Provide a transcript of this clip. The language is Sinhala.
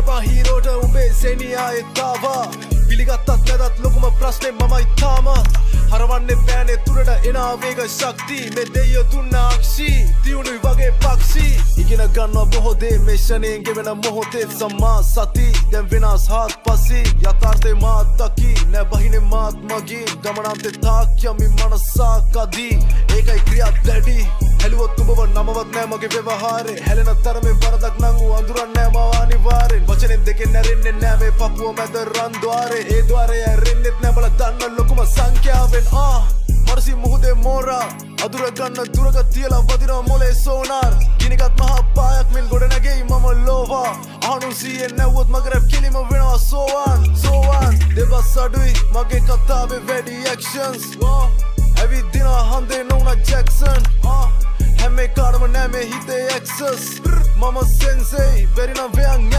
කියපන් හීරෝට උඹේ සේනිය ආයෙත් ආවා. පිළිගත්තත් නැතත් ලොකුම ප්‍රශ්නේ මමයි තාම. හරවන්නේ බෑනේ තුරට එන ආවේග ශක්ති. මේ දෙයියෝ දුන්න අක්ෂි තියුණුයි වගේ පක්ෂි. ඉගෙන ගන්නවා බොහෝ දේ මේ ෂණයෙන් ගෙවෙන මොහොතේ. සම්මා සති දැන් වෙනස් හාත්පසි. යථාර්ථේ මාත් දකි නෑ බහිනේ මාත් මගින්. ගමනාන්තේ තාක් යමි මනසා කදී. ඒකයි ක්‍රියාත් දැඩි. හැලුවොත් ඔබව නමවත් නෑ මගේ ව්‍යවහාරේ. හැලෙන තරමේ වරදක් නම් ඌ අඳුරන්නේ නෑ මාව අනිවාර්යෙන්. වචනෙන් දෙකෙන් ඇරෙන්නේ නෑ මේ පපුව මැද රන් ද්වාරේ. ඒ ද්වාරේ ඇරෙන්නෙත් නෑ බල දන්න ලොකුම සංඛ්‍යාවෙන්. ආ මරසි මුහුදේ මෝරා අදුර ගන්න දුරක තියලා වදිනවා මොලේ සෝනාර්. ගිනිගත් මහා පායක් මෙන් ගොඩ නැගෙයි මම ලෝවා. අහනු සීයෙන් නැවුවොත් මගේ රැප් කෙලිම වෙනවා සෝවාන් සෝවාන්. දෙබස් අඩුයි මගේ කතාවේ වැඩි ඇක්ෂන්ස්. ඇවිද්දිනවා හන්දේ නොවුනා ජැක්සන්. හැම එකාටම නෑ මේ හිතේ ඇක්සස්. මම සෙන්සෙයි බැරි නම් වෙයන්.